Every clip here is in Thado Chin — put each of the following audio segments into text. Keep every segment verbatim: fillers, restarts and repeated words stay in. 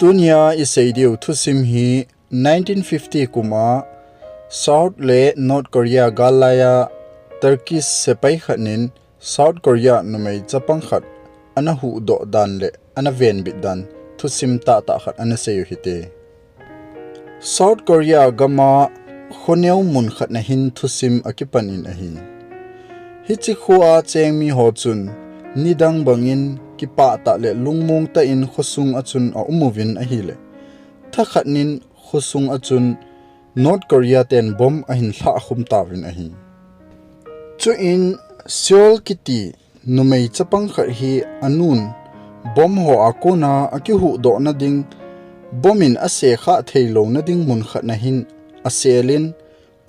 Tunia i sei diu thusim hi nineteen fifty kum a South le North Korea gal lai a Turkish sepai khat nin South Korea numei chapang khat ana huhdoh dan le ana venbit dan thusim tahtah khat ana sei u hite. South Korea gam a khoneo mun khat na hin thusim a kipan in ahi. Hiche kho a cheng mi ho chun nidang bangin kipah tah le lungmong tah in khosung a chun a um uvin ahile, thakhat nin khosung a chun North Korea ten bomb a hin lhah khum tauvin ahi. Chuin Seol kiti numei chapang khat hi anun bomb ho a kona a kihuhdoh na ding, bomb in a se khah thei lo na ding mun khat na hin a selin,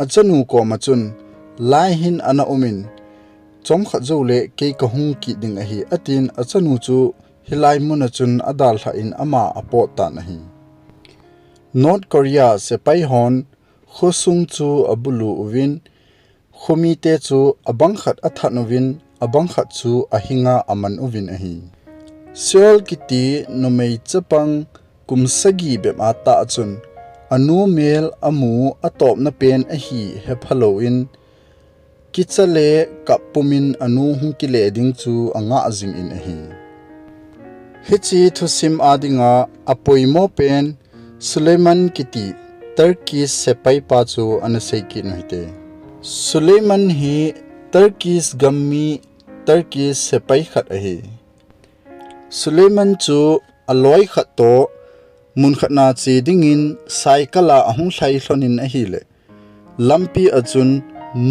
a chanu koma chun, "Lai hin ana umin, chomkhat jou le kei ka hung kit ding ahi," atin a chanu chu hilai mun a chun a dalhah in ama a pot tan ahi. North Korea sepai hon khosung chu a bulu uvin, khomite chu a bang khat a that uvin, a bang khat chu a hinga a man uvin ahi. Seol kiti numei chapang kum sagi bep a tah chun, a nu mel a mu a tawpna pen ahi hepha loin, kicha le kap pumin a nu hung kile ding chu a ngah zing in ahi. Hiche thusim a dinga a poimo pen Suleiman kiti Turkish sepai pa chu ana sei kit u hite. Suleiman hi Turkish gam mi, Turkish sepai khat ahi. Suleiman chu a loi khat toh mun khat na che dingin cycle a a hung lhai lhon in ahile, lampi a chun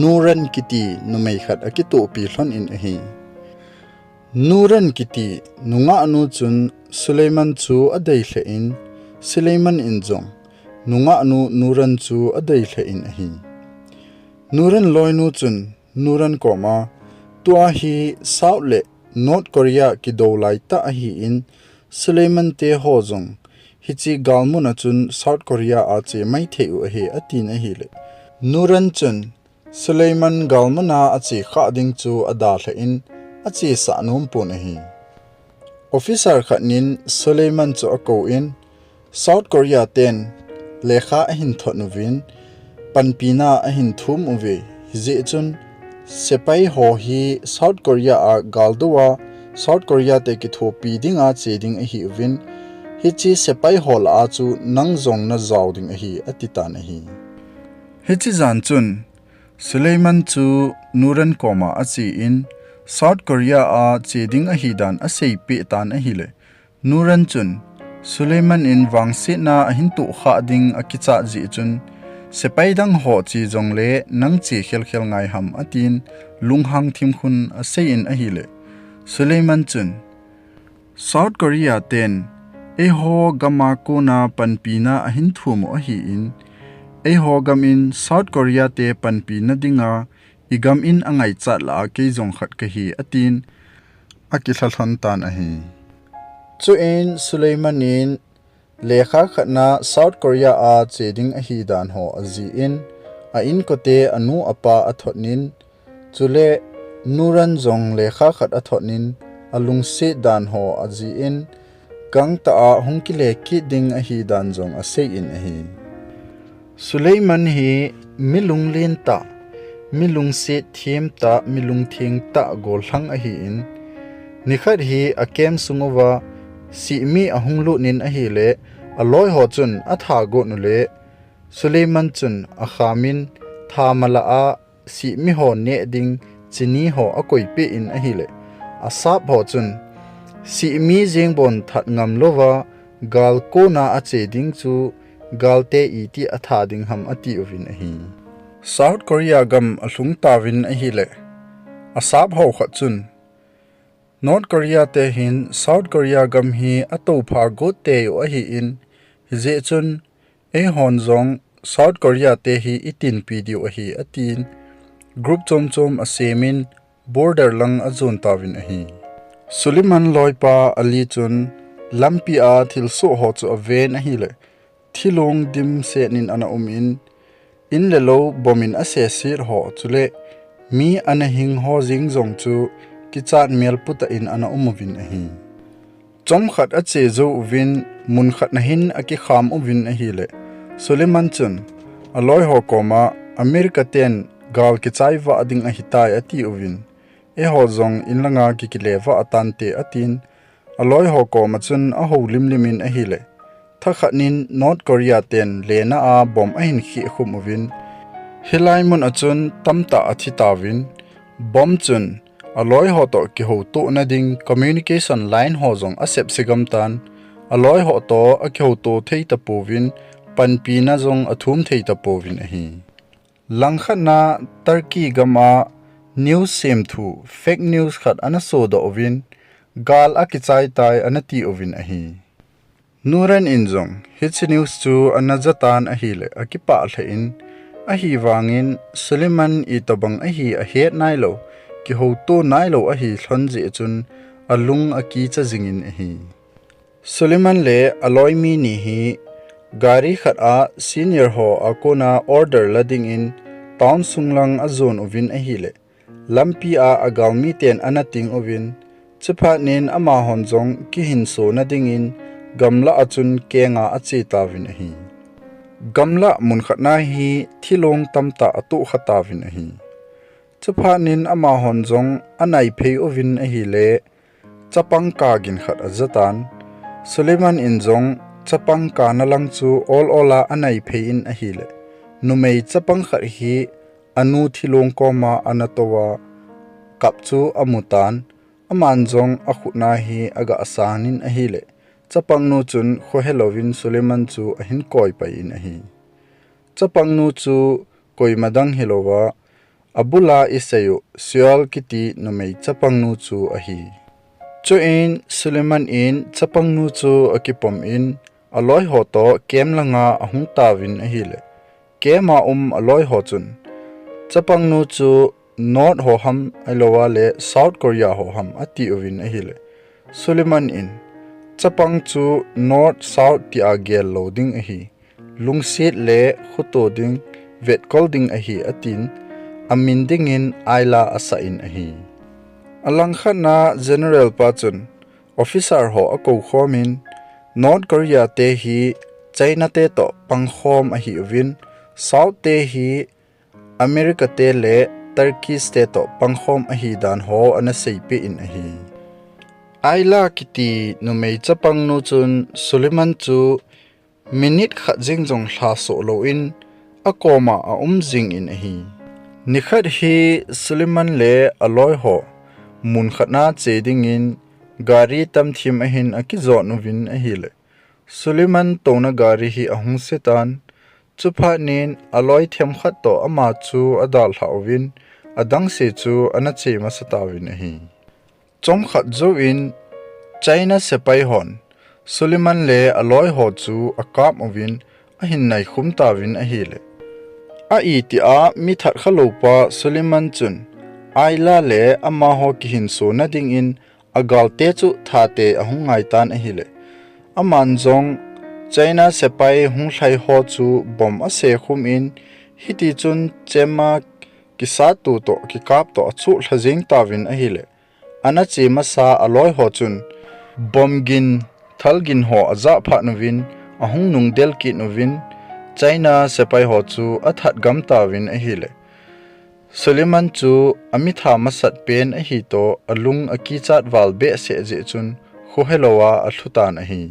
Nuran kiti numei khat a kitohpi lhon in ahi. Nuran kiti nungah nu chun Suleiman chu a dei lheh in, Suleiman in jong nungah nu Nuran chu a dei lheh in ahi. Nuran loi nu chun Nuran koma, "Tua hi South le North Korea kido lai tah ahi in, Suleiman te ho jong hiche gal mun a chun South Korea a che mai thei u ahi," atin ahile, Nuran chun Suleiman gal mun a a che khah ding chu a dalhah in a chesah nom pon ahi. Officer khat nin Suleiman chu a kou in, South Korea ten lekha a hin thot uvin, panpina a hin thum uve, hijeh chun sepai ho hi South Korea a gal dou a South Korea te kithopi dinga che ding ahi uvin, hiche sepai ho lah a chu nang jong na jao ding ahi, a ti tan ahi. Hiche jan chun Suleiman chu Nuran koma a che in, South Korea a che ding ahi dan a seipeh tan ahile, Nuran chun Suleiman in vangsetna a hin tohkhah ding a kichat jeh chun, sepai dang ho che jongle nang che khelkhel ngai ham, atin lunghang thim khun a sei in ahile, Suleiman chun, South Korea ten eiho gam a kona panpina a hin thum u ahi in, eiho gam in South Korea te panpina dinga i gam in a ngaichat lah a kei jong khat ka hi, atin a kilha lhon tan ahi. Chuin Suleiman in lekha khat na South Korea a che ding ahi dan ho a jih in, a inkote a nu a pa a thot nin, chule Nuran jong lekha khat a thot nin, a lungset dan ho a jih in, gangtah a hung kile kit ding ahi dan jong a sei in ahi. Suleiman hi mi lunglen tah, mi lungset them tah, mi lungtheng tah gollhang ahi in, nikhat hi a camp sung uva sihmi a hung lut nin ahile, a loi ho chun a tha got u le, Suleiman chun a kham in tha mala a sihmi ho neh ding chini ho a koipeh in ahile, a sap ho chun sihmi jengbon that ngam louva gal kona a che ding chu galte iti a tha ding ham a ti uvin ahi. South Korea gam a lhung tauvin ahile, a sap ho khat chun, North Korea te hin South Korea gam hi a topha got tei u ahi in, hijeh chun eihon jong South Korea te hi i tinpi diu ahi, a tin, group chom chom a sem in border lang a jon tauvin ahi. Suleiman loipa Ali chun lampi a thilsoh ho chu a ven ahile, thilong dimset in ana um in, in le lou bomb in a seset ho chule mi ana hing ho jeng jong chu kichat melpu tah in ana um uvin ahi. Chomkhat ache jou uvin, munkhat na hin akikham uvin ahile, Suleiman chun aloiho koma, America ten gal kichai vah ding ahitai ati uvin, eiho jong inlanga kikile vah tante atin, aloiho koma chun ahoulimlim in ahile, thakhat nin North Korea ten lena a bomb ahin khehkhum uvin, hilai mun a chun tamtah athi tauvin, bomb chun aloiho toh kihoutohna ding communication line ho jong asepse gamtan, aloiho toh akihouto thei tapouvin, panpina jong athum thei tapouvin ahi. Langkhatna Turkey gam a news semthu, fake news khat ana sodoh uvin, gal akichai tai ana ti uvin ahi. Nuran in jong hiche news chu ana jatan ahile akipah lheh in, ahivangin Suleiman itobang ahi ahet nailou, kihouto nailou ahi lhon jeh chun alung akicha jingin ahi. Suleiman le aloimi ni hi gari khat a senior ho a kona order la dingin town sunglang ajon uvin ahile, lampi a agalmi ten ana ting uvin, chuphat nin amahon jong kihinsona dingin gamlah a chun kenga ache tauvin ahi. Gamlah munkhatna hi thilong tamtah atohkha tauvin ahi. Chuphat nin amahon jong anaiphei uvin ahile, chapang kagin khat ajatan, Suleiman in jong chapang kana lang chu ol ol a anaiphei in ahile, numei chapang khat hi anu thilong koma ana touva, kap chu amutan, aman jong akhutna hi aga asanin ahile, chapangnu chun khohelouvin Suleiman chu ahin koipai in ahi. Chapangnu chu koima dang hilouva, abula iseiyu Seol kiti numei chapangnu chu ahi. Chuin Suleiman in chapangnu chu akipom in, aloiho toh camp langa ahung tauvin ahile, camp a um aloiho chun, chapangnu chu North ho ham ahilouva le South Korea ho ham ati uvin ahile, Suleiman in, chapang chu North South tia gel lou ding ahi, lungset le khoto ding, vetkol ding ahi atin, amin dingin Ayla asah in ahi. Alangkhatna general pa chun officer ho akoukhomin, North Korea te hi China te toh pangkhom ahiuvin, South te hi America te le Turkish te toh pangkhom ahidan ho ana seipeh in ahi. Ayla kiti numei chapangnu chun Suleiman chu minute khat jeng jong lhasoh louvin akoma aum jingin ahi. Nikhat hi Suleiman le aloiho munkhatna che dingin gari tamthim ahin akijot uvin ahile, Suleiman touna gari hi ahung setan, chuphat nin aloi themkhat toh ama chu adalhah uvin, adangse chu ana che masa tauvin ahi. Chomkhat jouvin China sepai hon Suleiman le aloiho chu akap uvin ahin naikhum tauvin ahile, a itia mithat khalou pa Suleiman chun Ayla le amaho kihinsona dingin agalte chu thate ahung ngaitan ahile, aman jong China sepai hung lhaiho chu bomb asekhum in, hitichun camp a kisattu toh kikap toh achoh lha jeng tauvin ahile, ana che masa aloiho chun bomb gin, thal gin ho ajah phat uvin, ahung nungdel kit uvin, China sepai ho chu athat gam tauvin ahile, Suleiman chu amitha masat pen ahitoh alung akichat val behseh jeh chun khohelouva alhutan ahi.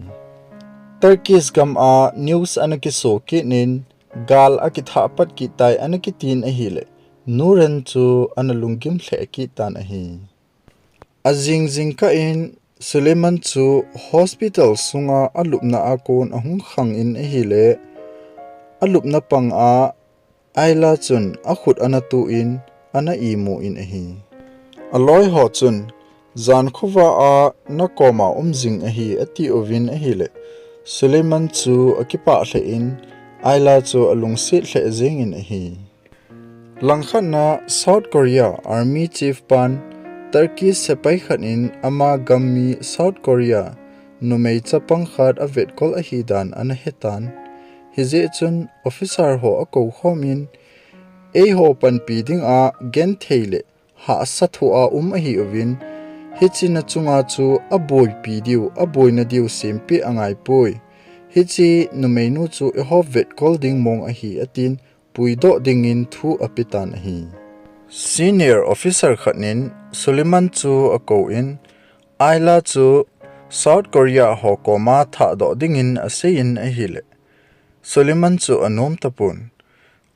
Turkish gam a news ana kiso kit in, gal akithah pat kit tai ana kitin ahile, Nuran chu ana lunggim lheh kit tan ahi. Ajing jingkah in Suleiman chu hospital sunga alupna a kon ahung khang in ahile, alupna pang a Ayla chun akhut ana tuh in ana imu in ahi. Aloiho chun, jankhovah a nakoma um jing ahi ati uvin ahile, Suleiman chu akipah lheh in, Ayla chu alungset lheh jengin ahi. Langkhatna South Korea Army Chief pan Turkey sepai khat in ama gam mi South Korea numei chapang khat avetkol ahidan ana hetan. Hijeh chun officer ho akoukhomin, eiho panpi dinga genthei le hahsa thoh a um ahiuvin, Hiche na chunga chu aboipi diu, aboina diu sempeh angaipoi. Hiche numeinu chu eiho vetkol ding mong ahi, atin puidoh dingin thu apetan ahi. Senior officer khat in Suleiman chu akouvin, Ayla chu South Korea ho koma thahdoh dingin aseiyin ahile, Suleiman chu anom tapon.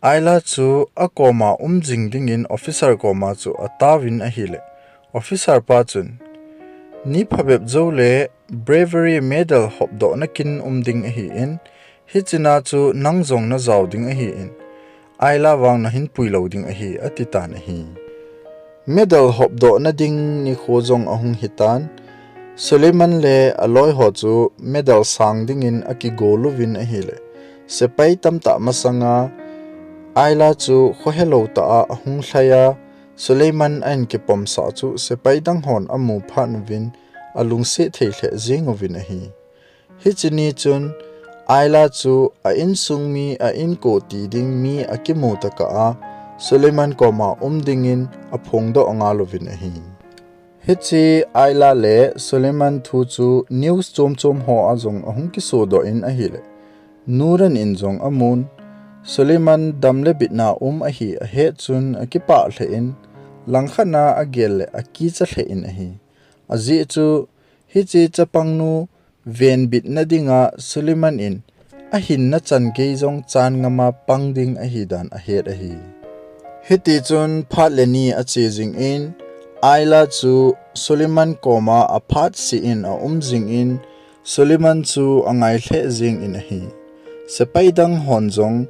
Ayla chu akoma um jing dingin officer koma chu ataovin ahile, officer pa chun, Ni phabep joule Bravery Medal hopdohna kin um ding ahin, hichena chu nang jong najao ding ahin, Ayla vang nahin puilou ding ahi, atitan ahi. Medal hopdohna ding nikho jong ahung hitan, Suleiman le aloiho chu medal sang dingin akigol uvin ahile, sepai tamtah masanga Ayla chu khohelou tah a ahung lhaiya, Suleiman ahin kipomsah chu sepai dang hon amu phat uvin alungset thei lheh jeng uvin ahi. Hiche ni chun Ayla chu a insung mi, a inko ti ding mi akimu tokah a Suleiman koma um dingin aphongdoh ngal uvin ahi. Hiche Ayla le Suleiman thu chu news chom chom hoa jong ahung kisodoh in ahile, Nuran in jong amun, Suleiman dam le bitna um ahi ahet chun akipah lheh in, langkhat a agel le akicha lheh in ahi. Ajeh chu hiche chapangnu venbitna dinga Suleiman in ahinna chan gei jong chan ngama pang ding ahidan ahet ahi. Hitichun phat le ni ache jingin, Ayla chu Suleiman koma aphatseh in aum jingin, Suleiman chu angai lheh jengin ahi. Sepai dang hon jong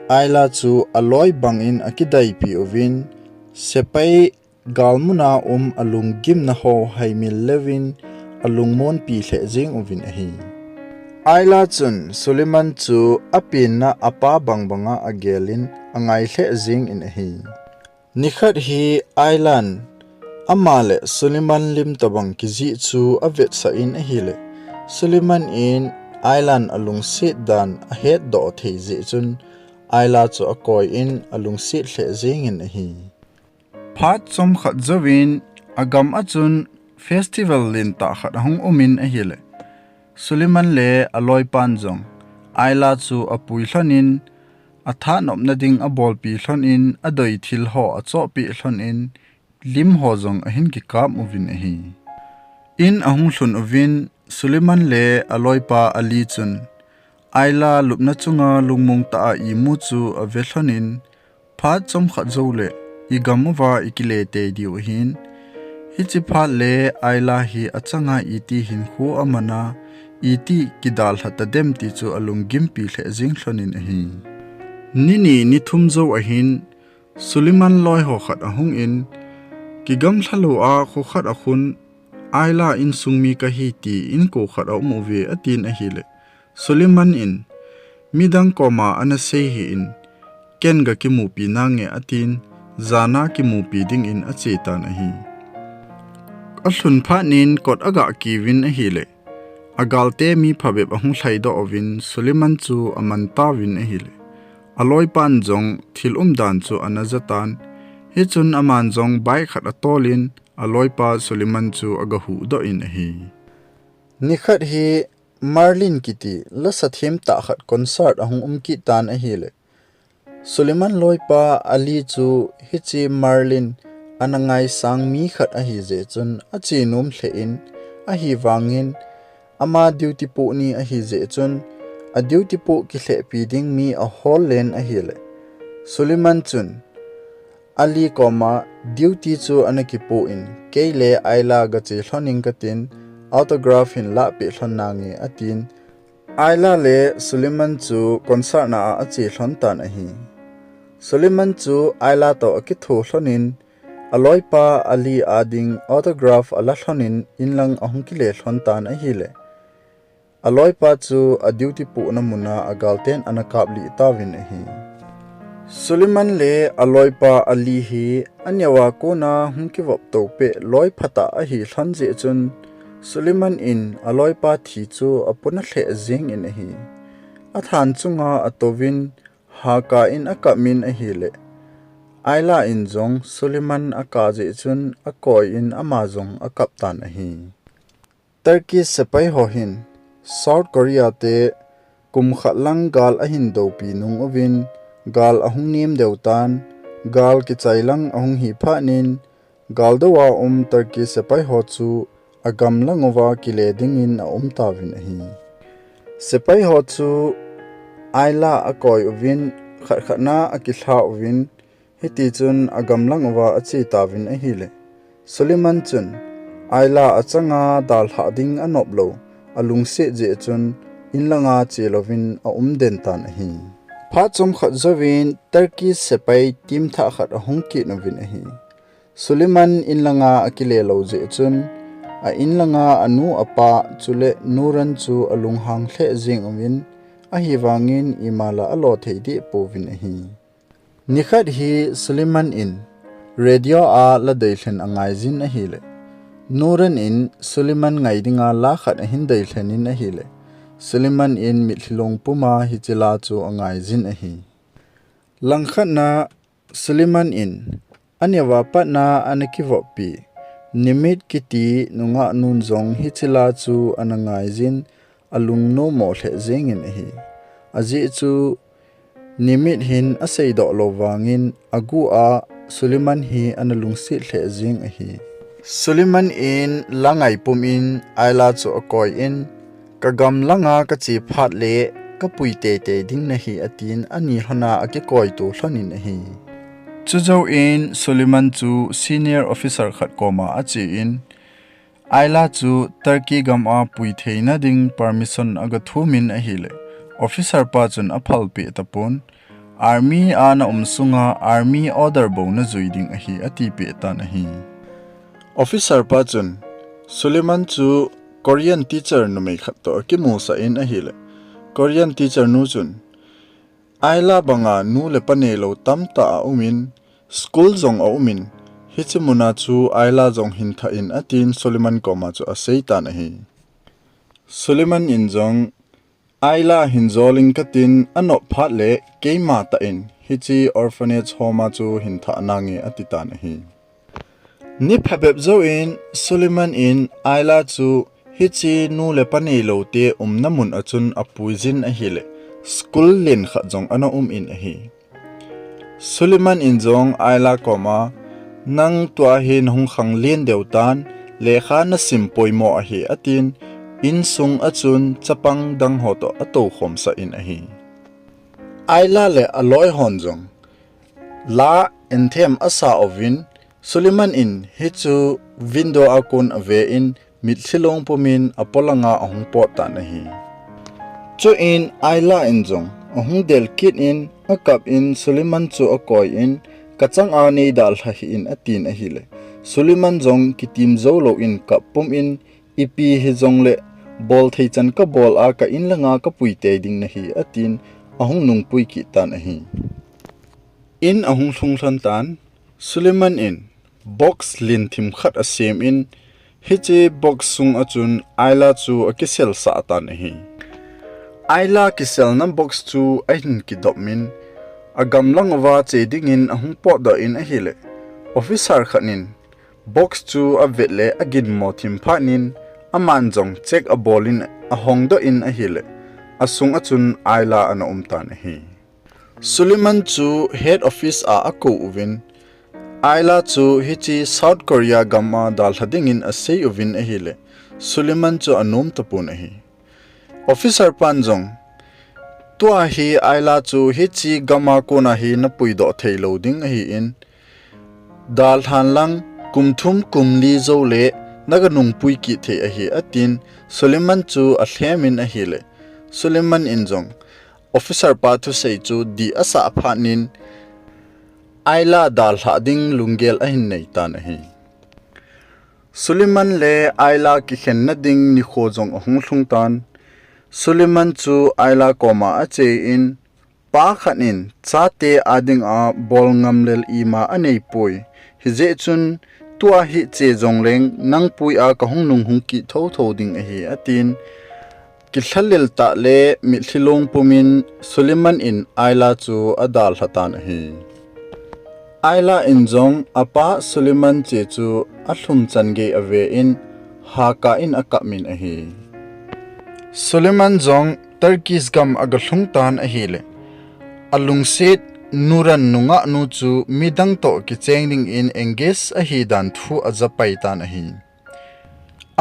Ayla chu aloi bangin akidaipi uvin, sepai galmuna um alunggimna ho haimil leuvin alungmonpi lheh jeng uvin ahi. Ayla chun Suleiman chu apenna apa bang banga agelin angai lheh jengin ahi. Nikhat hi Aylan ama le Suleiman lim tobang kijih chu avetsah in ahile, Suleiman in Aylan alungset dan ahetdoh thei jeh chun, Ayla chu akoi in alungset lheh jengin ahi. Phat chomkhat jouvin agam a chun festival lentah khat ahung umin ahile, Suleiman le aloipan jong Ayla chu apui lhonin, athanopna ding abolpi lhonin, adei thil ho achohpeh lhonin, lim ho jong ahin kikap uvin ahi. In ahung lhun uvin, Suleiman le aloipa Ali chun Ayla lupna chunga lungmong tah a imu chu ave lhonin, phat chomkhat joule igam uva ikile tei diu ahin, hiche phat le Ayla hi achanga iti hinkho amana, iti kidalha tadem ti chu alunggimpi lheh jeng lhonin ahi. Ni ni ni thum jou ahin, Suleiman loiho khat ahungin, kigamlha lou a kho khat a khun, Ayla insung mi kahi ti inko khat aum uve atin ahile, Suleiman in, midang koma ana sei hih in, ken gakimupi nange atin, jana kimupi dingin achetan ahi. Alhun phatnin kot aga kiuvin ahile, agalte mi phabep ahung lhaidoh uvin Suleiman chu aman tauvin ahile, aloipan jong thil umdan chu ana jatan, hichun aman jong bike khat atolin aloipa Suleiman chu agahuhdoh in ahi. Nikhat hi Marlin kiti lasa themtah khat concert ahung um kit tan ahile, Suleiman loipa Ali chu hiche Marlin ana ngaisang mi khat ahijeh chun achenom lheh in, ahivangin ama duty poh ni ahijeh chun, a duty poh kilhehpi ding mi ahol len ahile, Suleiman chun Ali koma duty chu ana kipoh in, kei le Ayla gache lhoning katin, autograph hin lahpeh lhon nange atin, Ayla le Suleiman chu concert na a ache lhon tan ahi. Suleiman chu Ayla toh akitho lhonin, aloipa Ali a ding autograph ala lhonin inlang ahung kile lhon tan ahile, aloipa chu a duty pohna muna agalten ana kaplih tauvin ahi. Suleiman le aloipa Ali hi aneo a kona hung kivop toupeh loi phatah ahi lhon jeh chun, Suleiman in aloipa thi chu apona lheh jengin ahi. Athan chunga atouvin, haka in akapmin ahile, Ayla in jong Suleiman akap jeh chun akoi in ama jong akap tan ahi. Turkey sepai ho hin South Korea te kum khat lang gal ahin dopi nung uvin, gal ahung nem deu tan, gal kichai lang ahung hi phat in, gal dou a um Turkey sepai ho chu agam lang uva kile dingin aum tauvin ahi. Sepai ho chu Ayla akoi uvin, khat khat na akilha uvin, hiti chun agam lang uva ache tauvin ahile, Suleiman chun Ayla achanga dalhah ding anop lou, alungset jeh chun in langa che louvin aum den tan ahi. Phat chomkhat jouvin Turkey sepai team thah khat ahung kit uvin ahi. Suleiman in langa akile lou jeh chun, a in langa anu apa chule Nuran chu alunghang lheh jeng uvin, ahivangin imacha alo thei deh pouvin ahi. Nikhat hi Suleiman in radio a la deilhen angaijin ahile, Nuran in Suleiman ngai dinga la khat ahin deilhen in ahile, Suleiman in mitlhi long puma hiche la chu angaijin ahi. Langkhat na Suleiman in aneo a pat na ana kivoppi Nimit kiti nungah nun jong hiche la chu ana ngaijin, alung nomo lheh jengin ahi. Ajeh chu Nimit hin aseidoh lou vangin aguh a Suleiman hi ana lungset lheh jeng ahi. Suleiman in la ngai pum in Ayla chu akoi in, kagam langa kache phat le kapui teitei ding nahi atin, ani lhona akikoito lhonin ahi. Chujouvin Suleiman chu senior officer khat koma ache in, Ayla chu Turkey gam a pui theina ding permission aga thumin ahile, officer pa chun aphalpeh tapon, army a na um sunga army order bou najui ding ahi atipeh tan ahi. Officer pa chun Suleiman chu Korean teacher numei khat toh akimusah in ahile, Korean teacher nu chun, Ayla banga nu le pa neilou tamtah aumin, school jong aumin, hiche muna chu Ayla jong hinthah in atin Suleiman koma chu aseitan ahi. Suleiman in jong, Ayla hin joling katin, anop phat le keima tah in hiche orphanage home a chu hinthah nange atitan ahi. Ni phabep jouvin Suleiman in Ayla chu hiche nu le pa neilou te umna mun a chun apuijin ahile, school len khat jong ana umin ahi. Suleiman in jong Ayla koma, nang tua hi nahung khanglen deu tan, lekha nasim poimo ahi atin, insung a chun chapang dang ho toh atoukhomsah in ahi. Ayla le aloi hon jong la enthem asa uvin, Suleiman in hichu window a kon ave in, mitlhi long pumin apolanga ahung pot tan ahi. Chuin Ayla in jong ahung del kit in, akap in Suleiman chu akoi in, kachanga neidalha hih in atin ahile, Suleiman jong kitim jou louvin kap pum in, ipi hijongle bolthei chan kabol a ka in langa kapui tei ding nahi atin, ahung nungpui kit tan ahi. In ahung lhung lhon tan, Suleiman in box linthim khat asem in, hiche box sung a chun Ayla chu akiselsah tan ahi. Ayla kiselna box chu ahin kidop in, agamlang uva che dingin ahung potdoh in ahile, officer khat in box chu avet le aginmo thim phat in, aman jong check abol in ahongdoh in ahile, asung a chun Ayla ana um tan ahi. Suleiman chu head office a akou uvin, Ayla chu hiche South Korea gam a dalha dingin asei uvin ahile, Suleiman chu anom tapon ahi. Officer pan jong, tua hi Ayla chu hiche gam a kona hi napuidoh theilou ding ahin, dalhan lang kum thum kum li joule naga nungpui kit thei ahi atin, Suleiman chu alhem in ahile, Suleiman in jong officer pa thusei chu dih asah phat in, Ayla dalhah ding lunggel ahin nei tan ahi. Suleiman le Ayla kikhenna ding nikho jong ahung lhung tan. Suleiman chu Ayla koma ache in, pa khat in chate a dinga bol ngam lel ima anei poi. Hijeh chun tua hi che jongleng nang pui a kahung nung hung kit thotho ding ahi, atin. Kilhalel tah le mitlhi long pumin Suleiman in Ayla chu adalha tan ahi. Ayla in jong apa Suleiman che chu alhum chan gei ave in, haka in akap min ahi. Suleiman jong Turkish gam aga lhung tan ahile, alungset Nuran nungah nu chu midang toh kicheng ding in engage ahi dan thu aja pai tan ahi.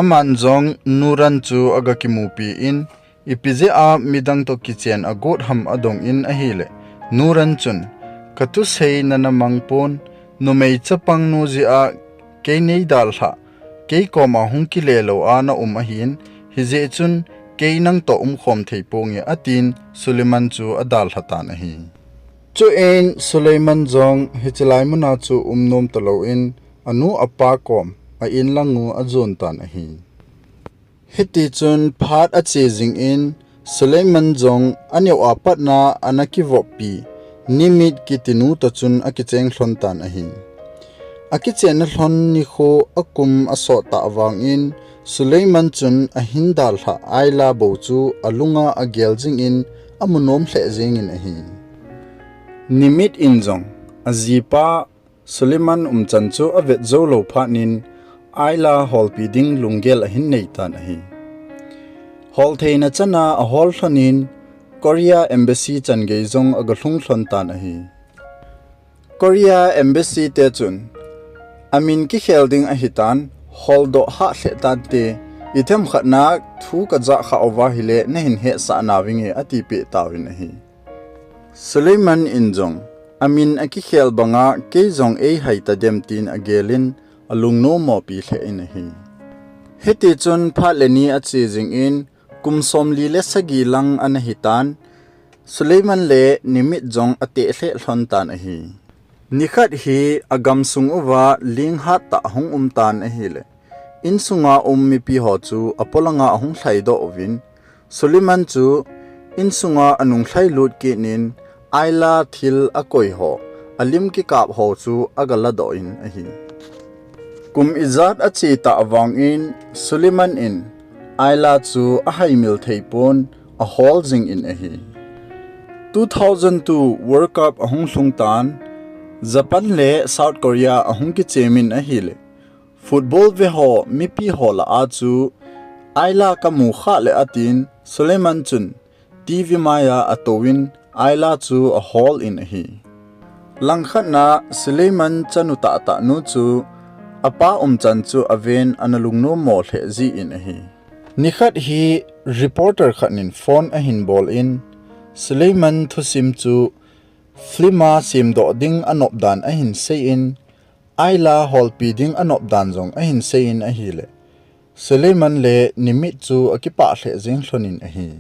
Aman jong Nuran chu aga kimupi in, ipi jeh a midang toh kichen agot ham adong in ahile, Nuran chun, ka thusei nana mang pon, numei chapang nu jeh a kei nei dalhah, kei koma hung kile lou a na um ahin, hijeh chun kei nang toh umkhom thei ponge atin Suleiman chu adalha tan ahi. Chuin Suleiman jong hiche lai muna chu um nom talou in, anu apa kom a in lang u ajon tan ahi. Hiti chun phat ache jing in, Suleiman jong aneo a patna ana kivoppi Nimit kiti nu toh chun akicheng lhon tan ahi. Akichenna lhon nikho akum asot tah vang in, Suleiman chun ahin dalhah Ayla bou chu alunga agel jing in, amu nom lheh jeng in ahi. Nimit in jong ajipa Suleiman umchan chu avet jou lou phat in, Ayla holpi ding lunggel ahin nei tan ahi. Hol theina chan a ahol lhon in, Korea Embassy chan gei jong aga lhung lhon tan ahi. Korea Embassy te chun, amin kikhel ding ahitan, holdoh hah lheh tante, ithemkhat na thu kajah kha uva hile nahin hetsah navinge atipeh tauvin ahi. Suleiman in jong, amin akikhel banga kei jong eihai tadem tin agel in, alungnom mopi lheh in ahi. Hiti chun phat le ni ache jing in, kum somli le sagi lang ana hitan, Suleiman le Nimit jong ateh lheh lhon tan ahi. Nikhat hi agamsung uva linghat tah ahung um tan ahile, insunga um mipi ho chu apolanga ahung lhaidoh uvin, Suleiman chu insunga anung lhailut kit in, Ayla thil akoi ho, alim kikap ho chu aga ladoh in ahi. Kum ijat ache tah vang in, Suleiman in Ayla chu ahaimil thei pon, ahol jing in ahi. Two thousand two World Cup ahung lhung tan, Japan le South Korea ahung kichem in ahile, football ve ho mipi ho lah a chu Ayla kamu khah le atin, Suleiman chun TV maiya atouvin Ayla chu ahol in ahi. Langkhat na Suleiman chanu tahtah nu chu apa umchan chu aven ana lungnom mo lheh jin ahi. Nikhat hi reporter khat in phone ahin bol in, Suleiman thusim chu film a semdoh ding anop dan ahin sei in, Ayla holpi ding anop dan jong ahin sei in ahile, Suleiman le Nimit chu akipah lheh jeng lhon in ahi.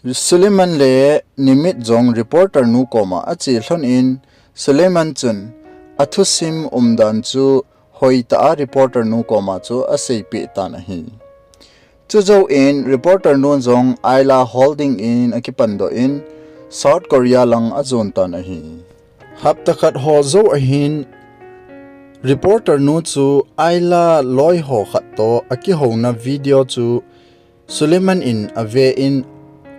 Suleiman le Nimit jong reporter nu koma ache lhon in, Suleiman chun athusim umdan chu hoitah a reporter nu koma chu aseipeh tan ahi. Chujou in reporter nu jong Ayla hol ding in akipandoh in, South Korea lang ajon tan ahi. Hapta khat ho jou ahin, reporter nu chu Ayla loi ho khat toh akihouna video chu Suleiman in ave in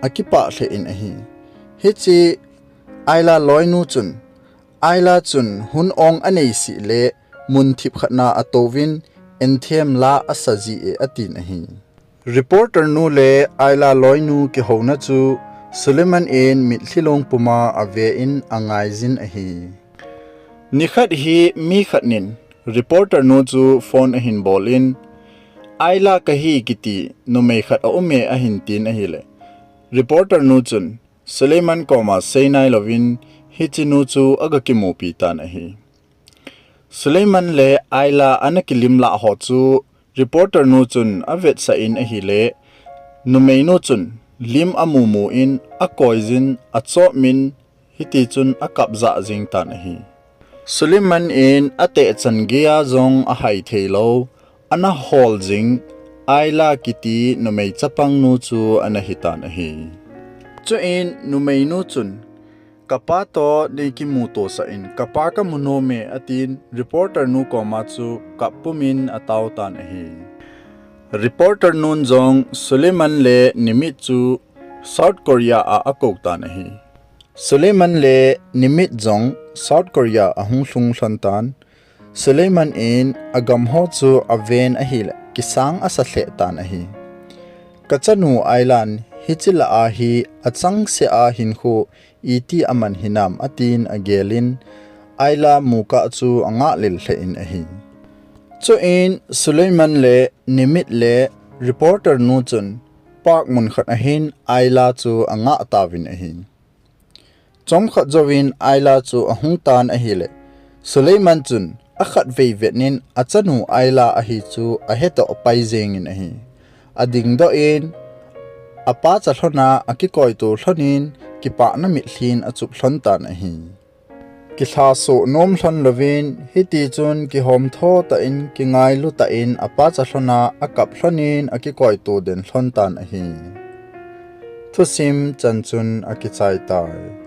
akipah lheh in ahi. Hiche Ayla loinu chun, Ayla chun hun ong anei sih le mun thip khat na atouvin, enthem la asa ji e atin ahi. Reporter nu le Ayla loinu kihouna chu Suleiman in mitlhi long puma ave in angaijin ahi. Nikhat hi mi khat in reporter nu chu phone ahin bol in, Ayla kahi kiti numei khat aume ahin tin ahile, reporter nu chun Suleiman koma sei nailouvin hiche nu chu aga kimupi tan ahi. Suleiman le Ayla ana kilim lah ho chu reporter nu chun avetsah in ahile, numei nu chun lim amumu in akoijin achop min hiti chun akap jah jeng tan ahi. Suleiman in ateh chan geiya jong ahai theilou, ana hol jing Ayla kiti numei chapang nu chu ana hitan ahi. Chuin numei nu chun, kapa toh nei kimuto sah in, kapa kamu nom e atin reporter nu koma chu kap pumin atao tan ahi. Reporter nun jong Suleiman le Nimit chu South Korea a akou tan ahi. Suleiman le Nimit jong South Korea ahung lhung lhon tan. Suleiman in agam ho chu aven ahile kisang asa lheh tan ahi. Kachanu Aylan hiche lah a hi achangseh a hinkho iti aman hinam atin agelin, Ayla mukah chu angah lel lheh in ahi. Chuin Suleiman le Nimit le reporter nu chun park mun khat ahin Ayla chu angah tauvin ahi. Chomkhat jouvin Ayla chu ahung tan ahile, Suleiman chun akhatvei vetnin achanu Ayla ahi chu ahetoh pai jengin ahi. Adingdoh in apacha lhona akikoito lhonin kipahna mitlhin achup lhon tan ahi. Kilhasoh nom lhon louvin, hitichun kihomtho tah in, kingailu tah in apacha lhona akap lhonin akikoito den lhon tan ahi. Thusim chan chun akichai tai.